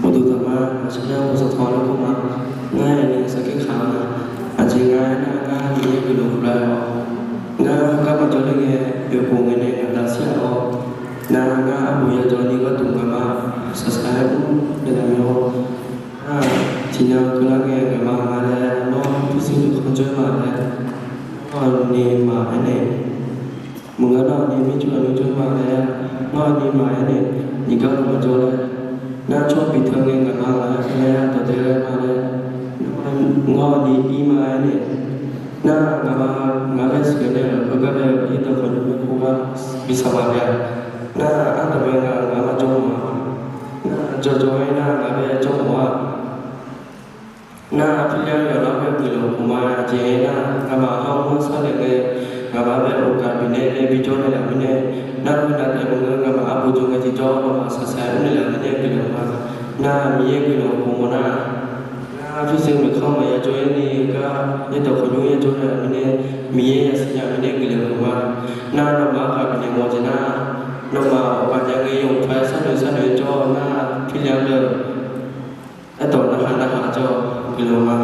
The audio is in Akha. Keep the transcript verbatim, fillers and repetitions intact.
Uqduq taqma, aqsar nar bof sanqtanq laer kur ma. Ngar-aq ni sarkir khaq-eu ma. Aqjeq nga aernar, ngar Miqyaer guiqlanq huiqlar-awr, ngar garma jawrler ngae, oeqkhof ngae nae ngaq dav shir-awr, nar ngar arbof yajawr ni gharduq ngaqma saqsaq-aer mr naeqlaf-awr, nar tiqnan keuvlar ngae ngaqma nga laer nawr pyurshuir dawqkawq jawr ma laer, nawr-aq ni maqaer nae, maqngeur nawr-aq ni mircuf aqnymr jawr ma laer, nawr-aq ni maqaer nae, nyiq gar ghawqmaf jawr laer, nar tsawrbiq teu ngae ngaqma ngaq-aer laer dawqdae laer ma laer, nawr-aq ni ir ma aer nae, nar ngaqma ngaq-aer laer siqnya nae-euq heugar bae-euq yaerdawq khawqnymr khoergar bi saqma bya. Nar ardanqbae ngaq ngaqma jawr ma. Nar jawrjawr-aer nar ngaq bae jawr mawf-a. Nar arpyar lar-eu yawqlar bae guiqlanq khof ma. Aqjeq aernar, ngaqma-anr mr-anr sharnaeq ngae, ngaqma bae uqtaf bifnaeq nae bijawr naeqlaf mirnae, nar ngeur nav taef maqngeur, ngaqma arbof jawr ngae tiqjawr nawmaf saqsaq-aer mrnaeq laf mirnae guiqlanq ma. Nar Miqyaer guiqlanq khof mawf nar, nar pyurshuir maeqkanr maqya jawr-aer ni gar yaerdawq khawqnymr ya jawr naeqlaf mirnae, Miqyaer yasiq nya mirnae guiqlanq khof ma. Nar nawmaf-anr ghaq bifnaeq mawf jeq nar, nawmaf aqgaf jav ngae yawqpae sharnoeq sharnoeq-aer jawr nar, pyur lar-eu aerdawq narhaq narhaq jawr guiqlanq ma.